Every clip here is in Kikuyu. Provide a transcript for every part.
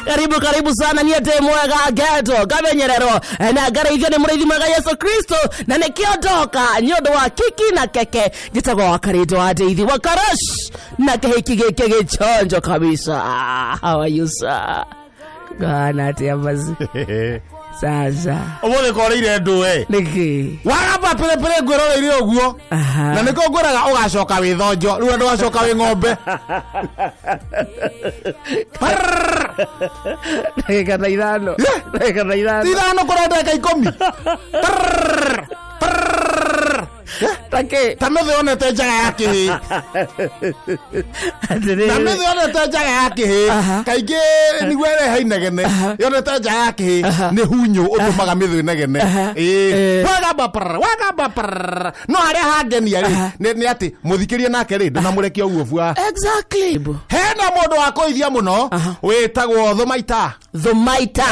Karibu karibu sana niĩ ndĩ mwega ngetwo ngamenyererwo na ngareithio nĩ mũrĩithi mwega Yesu Kristo na nĩkĩo ndoka nĩ ũndũ wa kiki na keke njĩtagwo wakarĩndo wa ndeithi wa karash na kĩhiki gĩkĩ gĩchonjo kabisa. How are you sir? Gana atĩa basi sasa Ũmũthĩ koreire ndũe nĩkĩ wagamba pĩrĩpĩrĩ ngwĩroreire ũguo. Aha. Na nĩkĩo ngwĩraga ũgacoka wĩ thonjo rĩu ndũgacoka wĩ ng'ombe. Ndagĩka ta 5. Yeah. Ndagĩka ta 5. Ti 5 kũrĩa ndagĩka 10. Takĩ Ta mĩthĩ yonete njaga ya kĩhĩ. Atĩrĩrĩ. Na mĩthĩ yonete njaga ya kĩhĩ. Aha. Kaingĩ nĩguo ĩrehe inegene. Yonete njaga ya kĩhĩ Aha. nĩ hunyũ ũtũmaga mĩthĩ inegene. Aha. Ĩĩ. Eh. Wagamba prr, wagamba prr. No harĩa hangenia rĩ Aha. nĩ atĩ mũthikĩrie nake rĩ ndũnamũrekia ũguo bua. Exactly. Hena mũndũ wa kũithia mũno Aha. wĩtagwo Thũmaita. Thũmaita.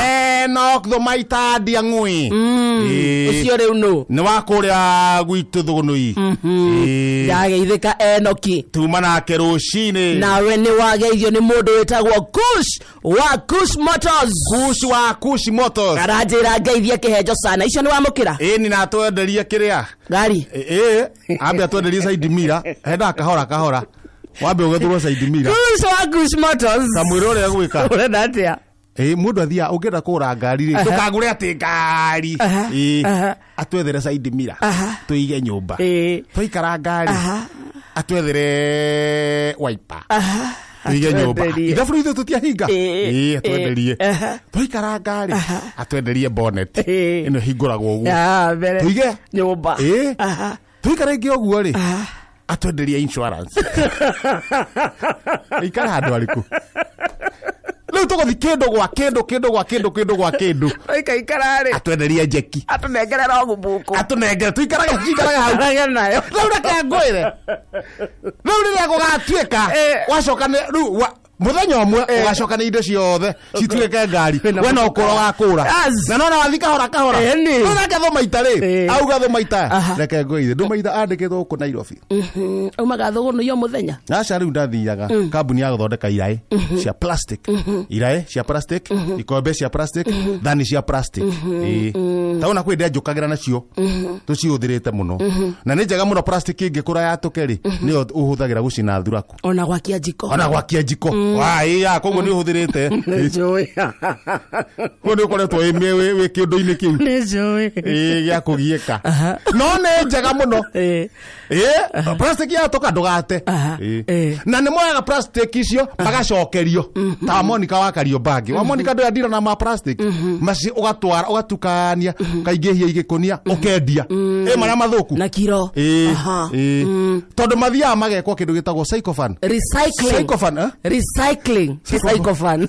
Enoch Thũmaita Ndiang'ui. Ĩĩ. Ũcio rĩu nũ? Nĩ wa kũrĩa gwitũ Thũgũnũi. Ĩĩ. Ndageithĩka Enoki. Tuma nake rũcinĩ. Nawe nĩ wageithio nĩ mũndũ wĩtagwo Kush wa Kush Motors. Kush wa Kush Motors. Aranjĩra ngeithie kĩhenjo sana. Icio nĩ wamũkĩra? Ĩni na atwenderie kĩrĩa. Ngari. Ĩĩ, ambe atwenderie side mirror. Henda kahora kahora. Wambe ũgethũrwo side mirror. Kush wa Kush Motors. Ta mwĩre ũrĩa gwĩka. Ũrenda atĩa? Ĩĩ, mũndũ athiaga ũngĩenda kũgũra ngari rĩ, Aha. ndũkagũre atĩ ngari. Aha. Ĩĩ, Aha. atwethere side mirror. Aha. Tũige nyũmba. Ĩĩ. Twaikara ngari. Aha. Atwethere wiper. Aha. Tũige nyũmba. Atwenderie. Ithabu ithu tũtiahinga. Ĩĩ. Ĩĩ, atwenderie. Ĩĩ. Aha. Twaikara ngari. Aha. Atwenderie bonnet. Ĩĩ. Ĩno ĩhingũragwo ũguo. Ah, mbere. Tũige. Nyũmba. Ĩĩ. Aha. Twaikara ingĩ ũguo rĩ. Aha. Atwenderie insurance. Ikara handũ harĩkũ? Rĩu tũgũthi kĩndũ gwa kĩndũ kĩndũ gwa kĩndũ kĩndũ gwa kĩndũ. Twaikaikara rĩ. Atwenderie njeki. Atũnengere rogubuku. Atũnengere tũikarage tuikarage hau. Arage nayo. Rĩu reke ngwĩre. Rĩu rĩrĩa gũgatuĩka Eh. wacoka nĩ rĩu mũthenya ũmwe ũgacoka nĩ indo ciothe cituĩke ngari Kwĩna we no mũtuka. kũra ũgakũra Yes. na nona wathi kahora kahora. Eh, nĩ. Rĩu nake Thũmaita rĩ Eh. auga Thũmaita Aha. reke ngwĩre Thũmaita andĩkĩtwo gũkũ Nairobi. Aumaga Thũgũnũi o mũthenya. Aca rĩu ndathiaga kambuni ya gũthondeka iraĩ cia plastic, iraĩ cia plastic, ikombe cia plastic, thani cia plastic. Ĩĩ. Ta ona kwĩ ndenjũkagĩra nacio tũcihũthĩrĩte mũno na nĩ njega mũno plastic ĩngĩkũra yatũke rĩ nĩyo ũhũthagĩra gũcina thuraku Ona gwakia jiko. ona gwakia njiko. Wa ĩĩ ya koguo nĩ ũhũthĩrĩte. Nĩ njũĩ. Koguo nĩ ũkoretwo wĩ kĩndũ-inĩ kĩu. Nĩ njũĩ. Ĩĩ, gĩa kũgiĩka no nĩ njega mũno. Ĩĩ. Ĩĩ, plastic yatũka ndũgate. Aha. Ĩĩ. Ĩĩ. Na nĩ moyaga plastic icio magacokerio ta wa Monica wa Kariobangi. Wa Monica ndũrĩa ndira na ma plastic maci ũgatwara ũgatukania ũkaingĩhia igĩkũnia ũkendia ĩ marĩa mathũku. Na kiro. Ĩĩ, Aha. ĩĩ. Tondũ mathiaga magekwo kĩndũ gĩtagwo sycophant. Recycling. Sycophant, eh? Recycling. Ti sycophant.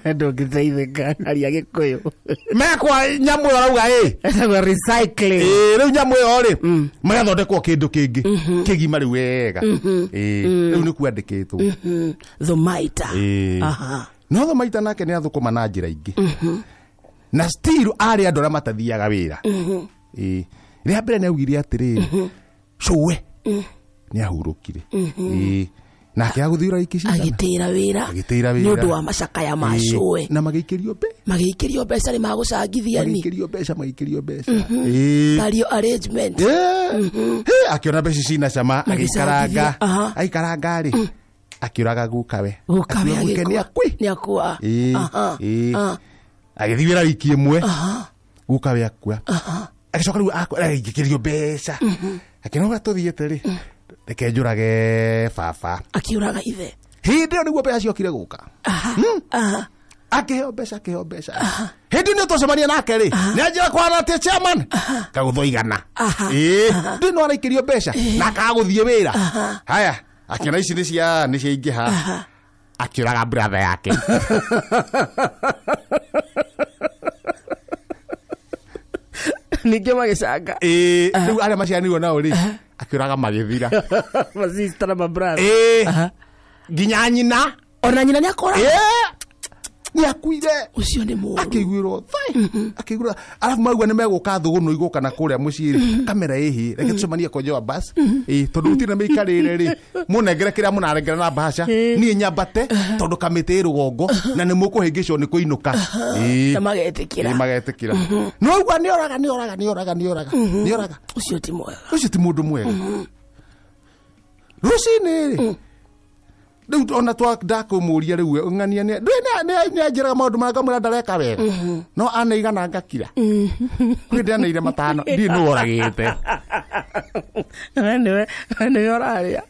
Ndũngĩteithĩka aria Gĩkũyũ. Mekwa nyamũ ĩyo arauga ĩ. Ĩtagwo recycling. Ĩĩ, rĩu nyamũ ĩyo rĩ magathondekwo kĩndũ kĩngĩ kĩgima rĩu wega. Ĩĩ, rĩu nĩ kwandĩkĩtwo. Thũmaita. Ĩĩ. Aha. No Thũmaita nake nĩ athũkũma na njĩra ingĩ na still arĩ andũ arĩa matathiaga wĩra. Ĩĩ. Rĩa mbere nĩ augire atĩrĩrĩ cũwe nĩ ahurũkire. Ĩĩ. Nake agũthiũra ikĩcindana Agĩtĩra wĩra. Agĩtĩra wĩra. Nĩ ũndũ wa macakaya ma Ĩĩ. cũwe. Na magĩikĩrio mbe Magĩikĩrio mbeca nĩ magũcangithia ni. magĩikĩrio mbeca magĩikĩrio mbeca. Ĩĩ. Tario arrangement. Ĩĩ. Hĩ, akĩona mbeca cina cama Magĩcangithia. agĩikaranga Aha. aikaranga rĩ akĩũraga gukawe. Gukawe Akiuga gwake nĩ agĩkua. akui. Nĩ akua. Ĩĩ, Aha. ĩĩ. Aha. Agĩthiĩ wĩra wiki ĩmwe gukawe akua agĩcoka rĩu agĩikĩrio mbeca akĩona ũrĩa tũthiĩte rĩ reke njũrage baba. Akiũraga ithe. Hĩndĩ ĩyo nĩguo mbeca ciokire gũka. Aha. Aha. Akĩheo mbeca akĩheo mbeca hĩndĩ nĩ tũcemania nake rĩ nĩ anjĩra kwana atĩ chairman kagũthwo igana. Aha. Ĩĩ, ndĩ no araikĩrio mbeca na akaga gũthiĩ wĩra. Haya akĩona ici nĩ cia nĩ ciaingĩha akĩũraga brother yake. Ningĩ magĩcanga. Ĩĩ, rĩu arĩa maciaranĩirwo nao rĩ akĩũraga magĩthira. Masista na mabrother. Ĩĩ, nginya nyina. Ona nyina nĩ akora. Ĩĩ. Nĩ akuire. Ũcio nĩ mũũru. Akĩiguĩrwo thai, akĩiguĩrwo, arabu maigua nĩ megũka thũgũnũ igũka na kũrĩa mũciĩ rĩ, kamera ĩhĩ, reke tũcemanie kwenjewa bas ĩ, tondũ gũtirĩ na mĩikarĩre rĩ, mũnengere kĩrĩa mũnarengera na bahasha, niĩ nyambate tondũ kamĩtĩ ĩ rũgongo na nĩ mũkũhĩngĩcwo nĩ kũinũka. Ĩ. Na magetĩkĩra. Ĩ, magetĩkĩra. No igua nĩ oraga, nĩ oraga, nĩ oraga, nĩ oraga, nĩ oraga. Ũcio ti mwega. Ũcio ti mũndũ mwega. Rũcinĩ rĩ, rĩu ona twa ndakũmũria rĩu ng'ania nĩ nĩ anjĩraga maũndũ marĩa ngamwĩra ndareka wega, no aneigana ngakira kwĩ ndaneire matano ndiĩ nũ oragĩte. We nĩwe, we nĩwe ũrarĩa.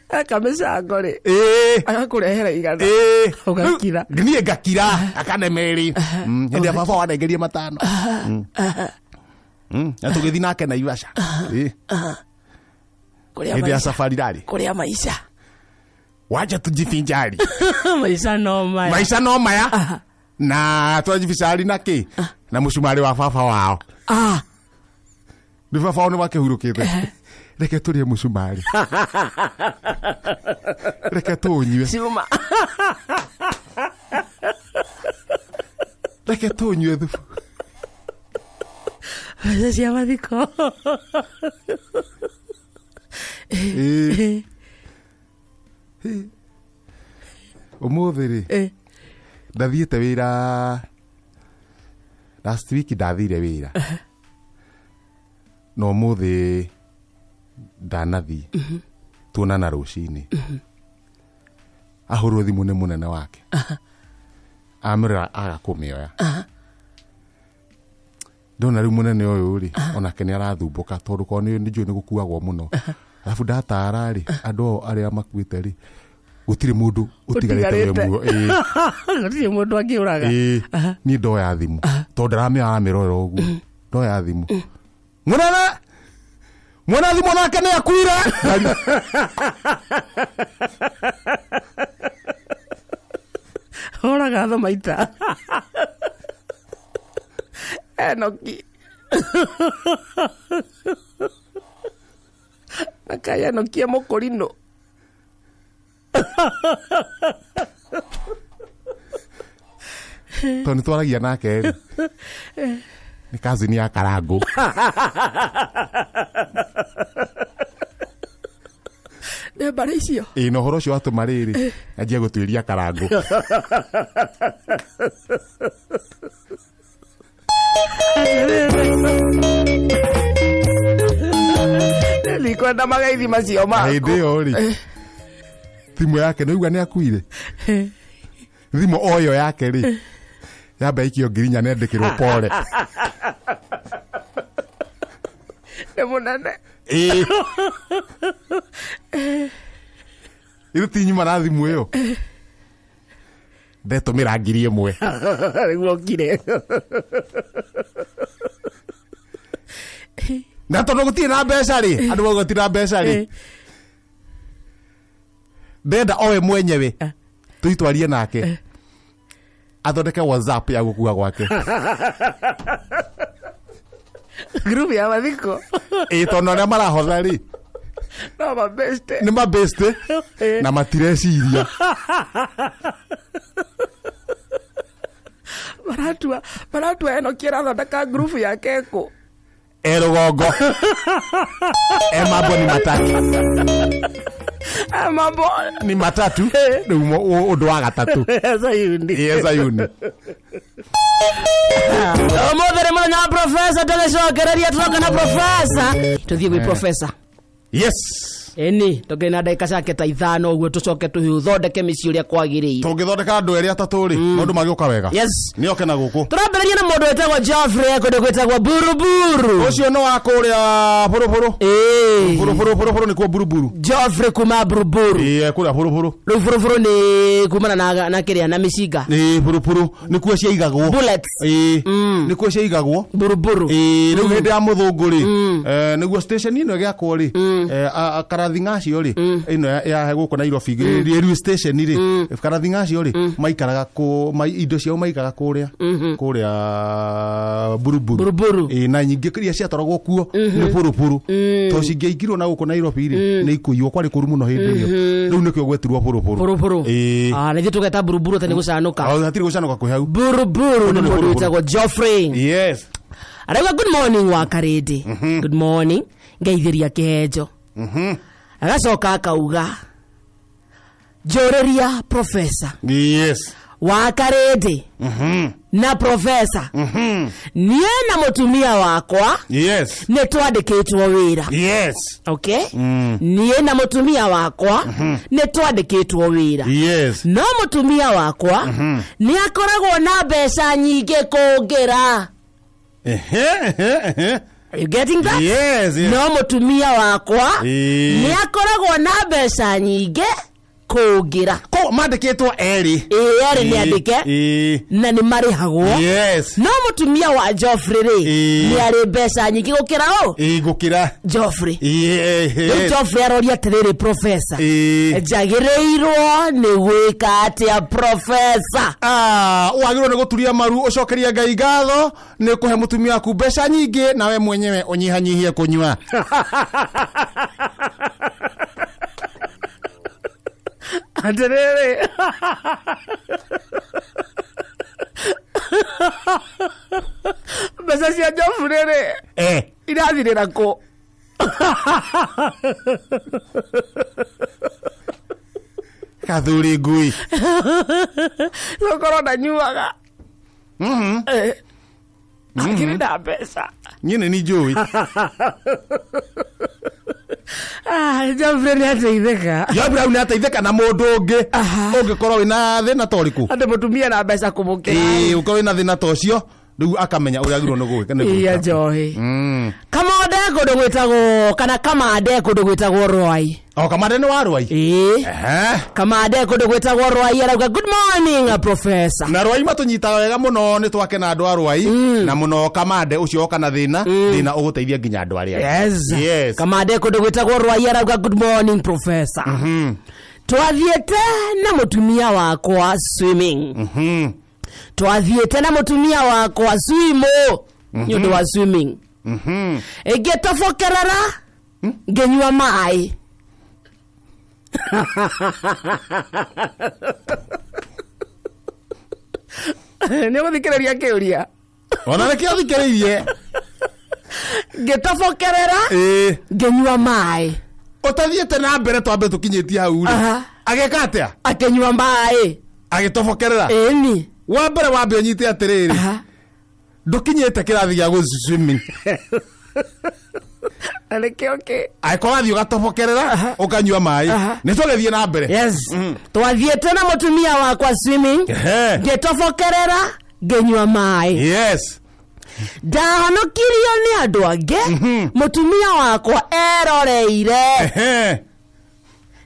Eka mĩcango rĩ, ĩĩ agakũrehera 100. Ĩĩ. Ũgakira. Rĩu niĩ ngakira akane merĩ. Hĩndĩ ya baba wanengerie 5. Na tũgĩthiĩ nake Naivasha. Ĩĩ. Kũrĩa Hĩndĩ ya maica. safari rarĩ. Kũrĩa maica. Wacha tujifinjari. Maica no maya. Maica no maya. Na twajifinjari na kĩ? Na mũcumarĩ wa baba wao. Ah. Nĩ baba wao nĩ makĩhurũkĩte. Reke tũrĩe mũcumarĩ. Reke tũũnyue. Cuma. Reke tũũnyue thubu. Mbeca cia mathiko. Ĩĩ. Ũmũthĩ rĩ, ndathiĩte wĩra last week, ndathire wĩra na ũmũthĩ ndanathiĩ, tuonana rũcinĩ. Ahũrwo thimũ nĩ mũnene wake, amwĩra aga kũmĩoya. Ndona rĩu mũnene ũyũ rĩ, onake nĩ arathumbũka tondũ korwo nĩ njũĩ nĩ gũkuagwo mũno, arabu ndatara rĩ, andũ ao arĩa makuĩte rĩ, gũtirĩ mũndũ ũtigarĩte wĩ muoyo. Ĩĩ. Gũtirĩ mũndũ angĩũraga. Ĩĩ, niĩ ndoya thimũ tondũ ndaramĩoya, aramĩrorera ũguo, ndoya thimũ, mũnene, mwena thimũ nake nĩ akuire. Ũraga tho maita. Enoki. Akai Enoki e mũkũrinũ. Tondũ nĩ twaragia nake rĩ, nĩ kazini ya Karangũ. Nĩ mbarĩ icio. Ĩĩ, na ũhoro ũcio watũma rĩrĩ anjie gũtuĩria Karangũ. Ndikwenda magaithi macio maku. Hĩndĩ ĩyo rĩ, thimũ yake nĩ igua nĩ akuire, thimũ o ĩyo yake rĩ, yamba ikio 4,000 nendĩkĩrwo pole. Nĩ mũnene. Ĩĩ, ithu ti nyuma na thimũ ĩyo ndetũmĩra 1,000. Nĩguo ũkire. Na tondũ gũtirĩ na mbeca rĩ, andũ mauga gũtirĩ na mbeca rĩ, ndenda owe mwenyewe tũitwarie nake athondeke WhatsApp ya gũkua gwake. Group ya mathiko. Ĩĩ, tondũ arĩa marahotha rĩ no mabeste. Nĩ mabeste na matireciria. Maratua Enoki arathondeka group yake kũ? E rũgongo, e mambo ni matatu. E mambo ni matatu rĩu ũndũ wa gatatũ. Zayuni. Ĩĩ, Zayuni. Ũmũthĩ nĩ mũthenya wa profesa, tũgĩcokereria tũroka na profesa, tũthiĩ gwĩ profesa. Yes. Ĩni tũkĩrĩ na ndagĩka ciake ta 5 ũguo, tũcoke tũthondeke mĩciĩ ũrĩa kwagĩrĩire. Tũngĩthondeka andũ erĩ atatũ rĩ, maũndũ magĩũka wega. Yes. Nĩ oke na gũkũ. Tũrambĩrĩria na mũndũ wĩtagwo Geoffrey kũndũ gwĩtagwo Buruburu. Ũcio nĩ wa kũrĩa bũrũbũrũ. Ĩĩ. Bũrũbũrũ, bũrũbũrũ nĩkuo Buruburu. Geoffrey kuma Buruburu. Ĩĩ, kũrĩa bũrũbũrũ. Rĩu bũrũbũrũ nĩ kumana na kĩrĩa na mĩcinga. Ĩĩ, bũrũbũrũ nĩkuo ciaigagwo. Bullets. Ĩĩ, nĩkuo ciaigagwo. Buruburu. Ĩĩ, rĩu hĩndĩ ya mũthũngũ rĩ, nĩguo station ĩno ĩgĩakwo rĩ, Karathinga acio rĩ, ĩno ya gũkũ Nairobi railway station rĩ, karathinga acio rĩ maikaraga kũ indo ciao maikaga kũrĩa kũrĩa Buruburu. Buruburu. Ĩ, na nyingĩ iria ciatwaragwo kuo nĩ buruburu, tondũ cingĩaingirwo na gũkũ Nairobi rĩ, nĩ ikũiywo, kwarĩ kũru mũno hĩndĩ ĩyo. Rĩu nĩkĩo gwetirwo buruburu. Buruburu. Ĩ. Ah, na ithuĩ tũgeta buruburu atĩ nĩ gũcanũka. O, hatirĩ gũcanũka kwĩ hau. Buruburu nĩ Nĩ mũndũ buruburu. wĩtagwo Geoffrey. Yes. Arauga good morning wa Karĩndĩ. Good morning, ngeithĩria kĩhenjo. Agacoka akauga njũrĩria professor Yes. wa Karĩndĩ na professor, niĩ na mũtumia wakwa Yes. nĩ twandĩkĩtwo wĩra. Yes. Okay, niĩ na mũtumia wakwa nĩ twandĩkĩtwo wĩra, Yes. no mũtumia wakwa nĩ akoragwo na mbeca nyingĩ kũngĩra. Ehe, ehe, ehe. Are you getting that? Yes, yes. No mũtumia wakwa Ĩĩ. nĩ akoragwo na mbeca nyingĩ kũngĩra. Ko mandĩkĩtwo erĩ. Ĩĩ, erĩ nĩ andĩke Ĩĩ. na nĩ marĩhagwo. Yes. No mũtumia wa Joffrey rĩ, Ĩĩ. nĩ arĩ mbeca nyingĩ gũkĩra ũ? Ĩĩ, gũkĩra. Joffrey. Ĩĩ, Rĩu yes. Joffrey aroria atĩrĩrĩ, professor, Ĩĩ. njagĩrĩirwo nĩ gwĩka atĩa, professor? Ah, wagĩrĩirwo nĩ gũturia maru, ũcokeria Ngai ngatho nĩ kũhe mũtumia waku mbeca nyingĩ, nawe mwenyewe ũnyihanyihie kũnyua. Atĩrĩrĩ, mbeca cia Joffrey rĩ, Eh. irathirĩra kũ? Gathuri ngui. Gũkorwo ndanyuaga. Eh. Akĩrĩ na mbeca. Niĩ nĩ njũĩ. Ah, Joffrey nĩ ateithĩka. Joffrey hau nĩ ateithĩka na mũndũ ũngĩ ũngĩkorwo wĩna thĩna ta ũrĩkũ. Atĩ mũtumia na mbeca kũmũkĩra. Ĩĩ, ũkorwo wĩna thĩna ta ũcio, rĩu akamenya ũrĩa agĩrĩirwo nĩ gwĩka nĩ Iya gwĩka. njohi. Kamonde kũndũ gwĩtagwo, kana Kamande kũndũ gwĩtagwo Rwai. O Kamande nĩ wa Rwai. Ĩĩ. Ehe. Kamande kũndũ gwĩtagwo Rwai arauga good morning, professor. Na Rwai matũnyitaga wega mũno, nĩ twakena andũ a Rwai, na mũno Kamande ũcio oka na thĩna thĩna ũgũteithia nginya andũ arĩa angĩ. Yes. Yes. Kamande kũndũ gwĩtagwo Rwai arauga good morning, professor. Twathiĩte na mũtumia wakwa swimming. Twathiĩte na mũtumia wakwa swimo nĩ ũndũ wa swimming. Ĩngĩtobokerera ngĩnyua maĩ. Nĩ ũgũthikĩrĩria kĩũria. Ona nĩkĩo thikĩrĩirie. Ngĩtobokerera Ĩĩ. ngĩnyua maĩ. Ũtathiĩte na mbere, twambe tũkinyĩtie hau rĩ, Aha. agĩka atĩa? Akĩnyua maĩ. Agĩtobokerera. Ĩni. Wa mbere wambe ũnyite atĩrĩrĩ, Aha. ndũkinyĩte kĩrathi gĩa gũ swimming. Na nĩkĩo kĩ? Angĩkorwo wathiĩ ũgatobokerera ũkanyua maĩ, Aha. nĩ tũgĩthiĩ na mbere. Yes. Twathiĩte na mũtumia wakwa swimming, Ehe. ngĩtobokerera ngĩnyua maĩ. Yes. Ndahonokirio nĩ andũ angĩ mũtumia wakwa eroreire. Ehe.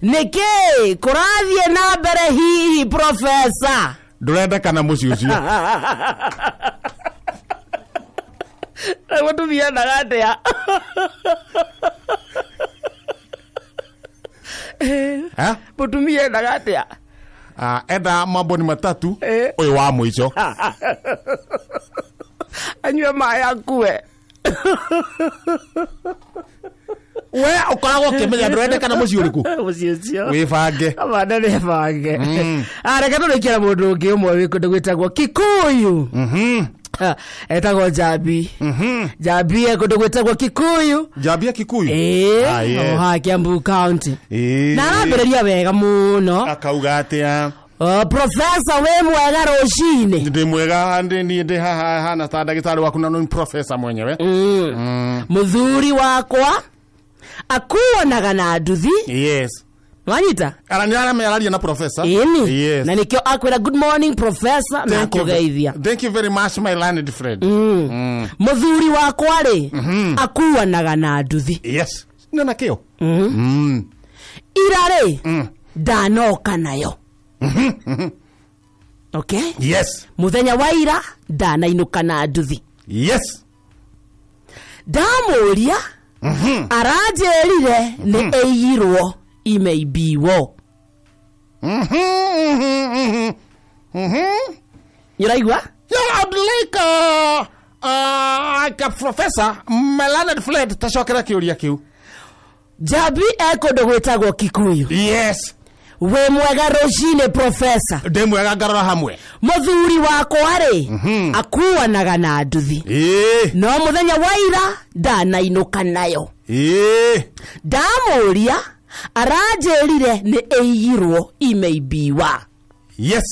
Nĩkĩ kũrathiĩ na mbere hihi, professor? Ndũrendekana mũciĩ ũcio. Mũtumia endaga atĩa? Eh? Mũtumia endaga atĩa? Ah, enda mambo ni matatu. Eh. Ũyũ wa mũico. Anyue maĩ akue. We ũkoragwo ũkĩmenya ndũrendekana mũciĩ ũrĩkũ. Mũciĩ ũcio. Wĩbange. Kamande nĩ bange. Reke tũrĩkie na mũndũ ũngĩ ũmwe wĩ kũndũ gwĩtagwo Kikuyu. Ah, etagwo Njambi. Njambi e kũndũ gwĩtagwo Kikuyu. Njambia Kikuyu. Ĩĩ. Ah, yes. O haha Kiambu County. Ĩĩ. Na arambĩrĩria wega mũno. Akauga atĩa? Oh, professor, wĩ mwega rũcinĩ? Ndĩ mwega, ndĩ niĩ ndĩ haha hana ta ndagĩtarĩ waku na nĩ professor mwenyewe. Mũthuri wakwa akuonaga na nduthi. Yes. Wanyita? Ara nĩ aramenya araria na professor. Ĩni. Yes. Na nĩkĩo akwĩra good morning, professor, na Thank you ve- akũgeithia. Thank you very much, my learned friend. Mũthuri wakwa rĩ, akuanaga na nduthi. Yes. Nĩ na kĩo. Ira rĩ, ndanoka nayo. Okay. Yes. Mũthenya wa ira ndanainũka na nduthi. Yes. Ndamũria Aranjĩrire nĩ ĩiyirwo imeibiwo. Nĩũraigua? Yeah, I'd like like a professor, my learned friend, tacokera kĩũria kĩu. Njambi e kũndũ gwĩtagwo Kikuyu. Yes. Wĩ mwega rũcinĩ profesa. Ndĩ mwega ngarora hamwe. Mũthuri wakwa rĩ akuanaga na nduthi. Ĩĩ. No mũthenya wa ira ndanainũka nayo. Ĩĩ. Ndamũria aranjĩrire nĩ ĩiyirwo imeibiwa. Yes.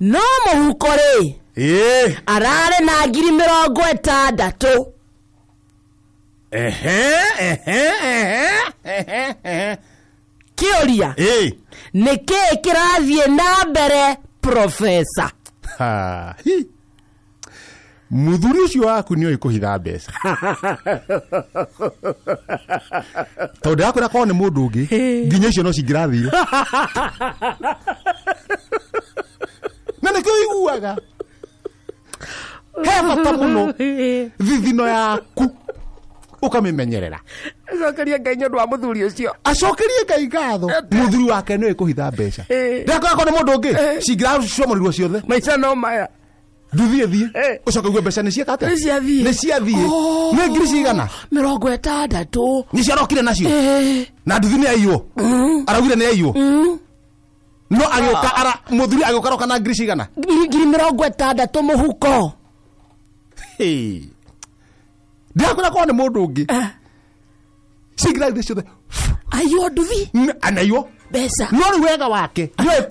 No mũhuko rĩ Ĩĩ. ararĩ na 60,000. Ehe, ehe, ehe, ehe, ehe. Kĩũria Ĩĩ. nĩ kĩĩ kĩrathiĩ na mbere profesa? Ha, hi. Mũthuri ũcio waku nĩ oĩ kũhitha mbeca tondũ ndĩrakwĩra korwo nĩ mũndũ ũngĩ nginya icio no cingĩrathire na nĩkĩo iguaga he bata mũno thithino yaku ũkamĩmenyerera. Acokerie Ngai nĩ ũndũ wa mũthuri ũcio. Acokerie Ngai ngatho mũthuri wake nĩ oĩ kũhitha mbeca. Ndĩrakwĩra korwo nĩ mũndũ ũngĩ cingĩracomorirwo ciothe. Maica no maya. Nduthi ĩthiĩ ũcoke ugue mbeca nĩ cieka atĩa? Nĩ ciathiĩ. Nĩ ciathiĩ. Nĩ ngiri cigana? 60. Nĩ ciarokire nacio na nduthi nĩ aiywo araugire nĩ aiywo no agĩũka ara mũthuri agĩũka aroka na ngiri cigana? 60,000 mũhuko. Ndĩrakwĩra korwo nĩ mũndũ ũngĩ cingĩrathire ciothe. Aiywo nduthi. Anaiywo mbeca. No rĩu wega wake nĩoĩ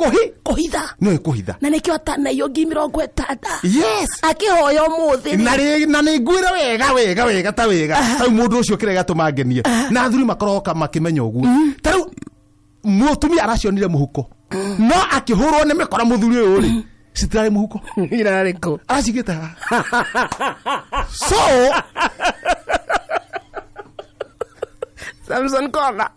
kũhitha. Nĩoĩ kũhitha. Na nĩkĩo atanaiywo 60,000. Yes. Akĩhoya ũmũthĩ rĩ. Na rĩ na nĩ ngwĩre wega wega wega ta wega ta rĩu mũndũ ũcio kĩrĩa gĩatũma ngenie na athuri makorwo makĩmenya ũguo ta rĩu mũtumia aracionire mũhuko no akĩhũrwo nĩ mĩkora mũthuri ũyũ rĩ citirarĩ mũhuko. Irarĩ kũ? Aracigĩte haha. So Samson Kona.